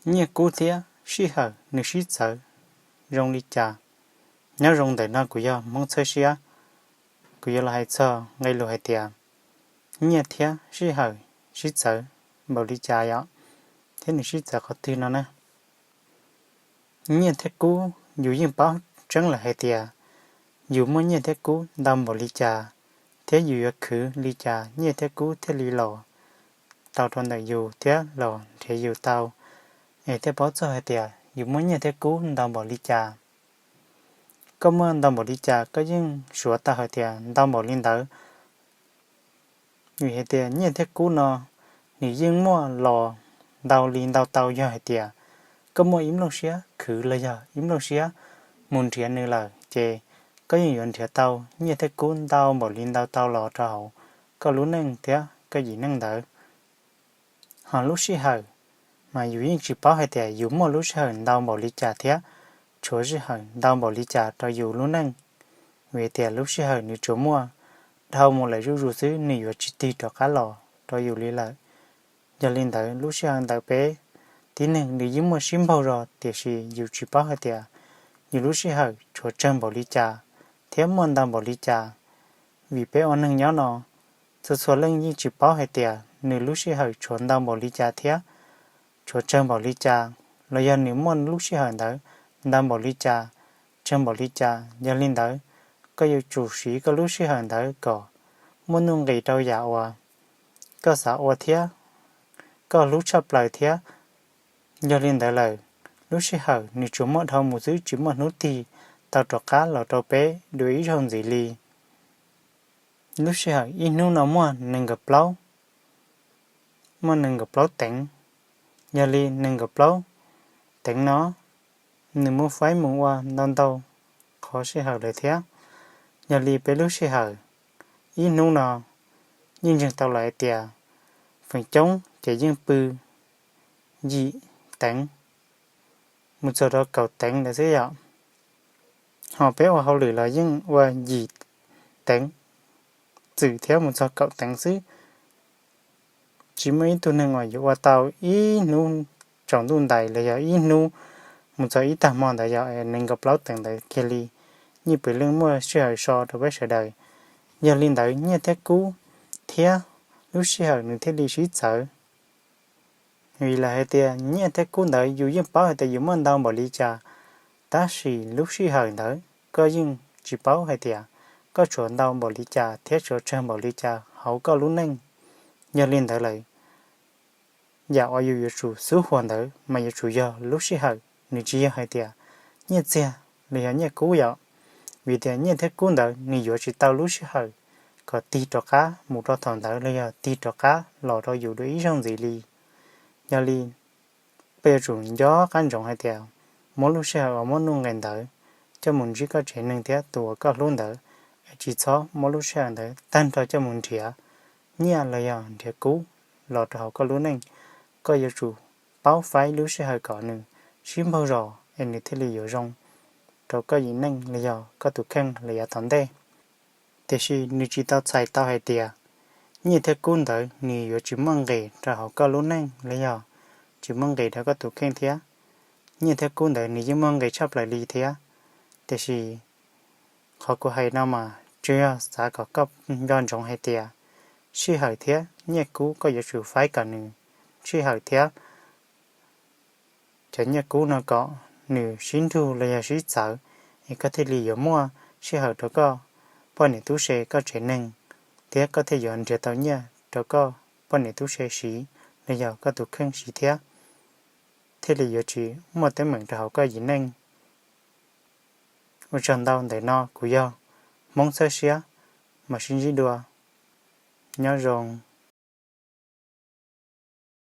Nyiaj kub thiab sij hawm nws sib txawv zoo li cas? Nyob zoo, ntawm no kuv yog Hmoob Txhawb Siab, kuv yuav los hais txog nqe lus hais tias nyiaj thiab sij hawm sib txawv npaum li cas yom, thiab nws sib txawv qhov twg no na. Nyiaj thiab kub yus yeej paub tseeb lawm hais tias yus muaj nyiaj thiab kub ntau npaum li cas, thiab yus yuav khwv li cas nyiaj thiab kub thiaj li los tau rau ntawm yus thiab los nrhiav yus tau. Es thiaj paub txog hais tias yus muaj nyiaj thiab kub ntau npaum li cas. Koj muaj ntau npaum li cas koj yeej suav tau hais tias ntau npaum li ntawd. Vim hais tias nyiaj thiab kub no nws yeej muaj los ntau li ntau tau, yog hais tias koj muaj ib nplooj siab khwv los yog ib nplooj siab mus nrhiav nws lawm ces koj yeej yuav nrhiav tau nyiaj thiab kub ntau npaum li ntau tau los rau hauv koj lub neej thiab koj yim neej ntawd. Ho lub sij hawm mas yus yeej tsis paub hais tias yus muaj lub sij hawm ntau npaum li cas thiab tshuav sij hawm ntau npaum li cas rau yus lub neej. Vim tias lub sij hawm nws tsuas muaj dhau mus lawm zuj zus xwb, nws yuav tsis tig rov qab los rau yus li lawm. Yog li ntawd lub sij hawm ntawm peb tib neeg nws yeej muaj sib npaug zog, tiam sis yus tsis paub hais tias yus lub sij hawm tshuav tsawg npaum li cas thiab muaj ntau npaum li cas. Vim peb ua neeg nyob no, txhua txhua leej yeej tsis paub hais tias nws lub sij hawm tshuav ntau npaum li cas thiab tshuav tsawg npaum li cas, los yog nws muaj lub sij hawm ntawd ntau npaum li cas, tsawg npaum li cas. Yog li ntawd, koj yuav tsum siv koj lub sij hawm ntawd kom muaj nuj nqis rau yam uas koj xav ua thiab koj hlub tshaj plaws thiab. Yog li ntawd lawm, lub sij hawm nws tsuas muaj dhau mus xwb, tsis muaj hnub tig tau rov qab los rau peb dua ib zaug ntxiv li. Lub sij hawm ib hnub no muaj nees nkaum plaub, muaj nees nkaum plaub teev. Yog li nees nkaum plaub teev no, nws muaj faib mus ua ntau ntau qhov sij hawm lawm thiab. Yog li peb lub sij hawm ib hnub no yeej ntseeg tau lawm hais tias feem coob ces yeej pw yim teev mus txog rau kaum teev ntawd xwb yom. Ho peb ua hauj lwm los yeej ua yim teev txwm thiab mus txog kaum teev xwb. Tsis muaj ib tug neeg uas yuav ua tau ib hnub tsaus ntuj ntais los yog ib hnub mus txog ib tag hmo ntawd yog nees nkaum plaub teev ntawd kiag li. Nyiaj pwm leej muaj sij hawm so rau peb sawv daws. Yog li ntawd nyiaj thiab kub thiab lub sij hawm nws thiaj li sib txawv. Vim lawv hais tias nyiaj thiab kub ntawd yus yeej paub hais tias yus muaj ntau npaum li cas, tab sis lub sij hawm ntawd koj yeej tsis paub hais tias koj tshuav ntau npaum li cas thiab tshuav tsawg npaum li cas hauv koj lub neej. Yog li ntawd lawm, yam uas yus yuav tsum xub huas ntawd mas yuav tsum yog lub sij hawm, nws tsis yog hais tias nyiaj txiag los yog nyiaj kub yom. Vim tias nyiaj thiab kub ntawd nws yuav tsis tau lub sij hawm kom tig rov qab mus rau thaum ntawd los yog tig rov qab los rau yus dua ib zaug ntxiv li. Yog li, koj yuav tsum nco qab ntsoov hais tias muab lub sij hawm uas muaj nuj nqis ntawd coj mus ntsib koj tsev neeg thiab tus uas koj hlub ntawd, es tsis txhob muab lub sij hawm ntawd tag nrho coj mus nrhiav nyiaj los yog nrhiav kub los rau hauv koj lub neej. Koj yuav tsum paub faib lub sij hawm kom nws sib npaug zos es nws thiaj li yuav zoo rau koj yim neej los yog koj tus kheej los yav tom ntej. Tiam sis nws tsis tau txhais tau hais tias nyiaj thiab kub ntawd nws yuav tsis muaj nqis rau hauv koj lub neej los yog tsis muaj nqis rau koj tus kheej thiab. Nyiaj thiab kub ntawd nws yeej muaj nqis tshaj plaws li thiab. Tiam sis qhov kuv hais no mas tsuas yog xav kom koj nco ntsoov hais tias sij hawm thiab nyiaj kub koj yuav tsum faib kom nws, sij hawm thiab cov nyiaj kub no kom nws sib nrug los yog sib txawv, es koj thiaj li yuav muaj sij hawm rau koj poj niam tub se koj tsev neeg, thiab koj thiaj yuav nrhiav tau nyiaj rau koj poj niam tub se siv los yog koj tus kheej siv thiab, thiaj li yuav tsis muaj teeb meem rau hauv koj yim neej. Ua tsaug ntau, ntawm no kuv yog Hmoob Txhawb Siab, mam sib ntsib dua, nyob zoo.